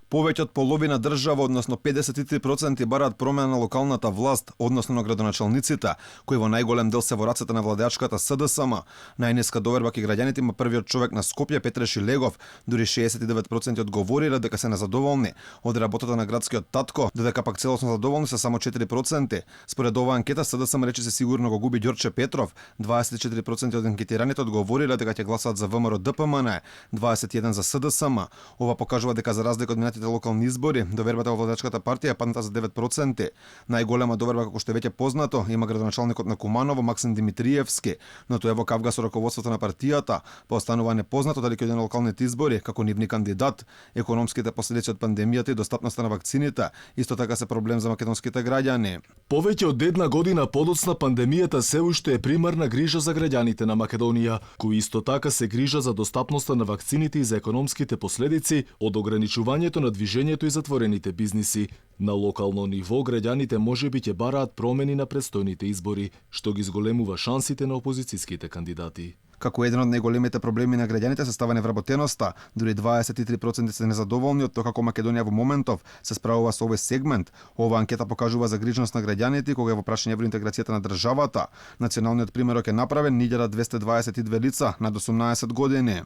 Повеќе од половина држава, односно 53% бараат промена на локалната власт, односно на градоначалниците, кои во најголем дел се во рацете на владеачката СДСМ. Најниска доверба кај граѓаните има првиот човек на Скопје, Петре Шилегов, дури 69% одговорира дека се незадоволни од работата на градскиот татко, додека пак целосно задоволни се само 4%. Според оваа анкета СДСМ рече се сигурно го губи Ѓорче Петров, 24% од анкетираните одговорира дека ќе гласаат за ВМРО ДПМН, 21% за СДСМ. Ова покажува дека за разлика од минатите локални избори, довербата во владеачката партија е падната за 9%. Најголема доверба, како што е веќе познато, има градоначалникот на Куманово Максим Димитриевски, но тој е во кавга со раководството на партијата, па останува непознато дали ќе оди на локалните избори како нивни кандидат. Економските последици од пандемијата и достапноста на вакцините исто така се проблем за македонските граѓани. Повеќе од една година подоцна пандемијата се уште е примарна грижа за граѓаните на Македонија, кои исто така се грижа за достапноста на вакцините и за економските последици од ограничувањето на движењето и затворените бизниси. На локално ниво граѓаните можеби ќе бараат промени на предстојните избори, што ги зголемува шансите на опозицијските кандидати. Како еден од најголемите проблеми на граѓаните се става невработеноста, дури 23% се незадоволни од тоа како Македонија во моментов се справува со овој сегмент. Ова анкета покажува загриженост на граѓаните кога е во прашање евроинтеграцијата на државата. Националниот примерок е направен 1222 лица над 18 години.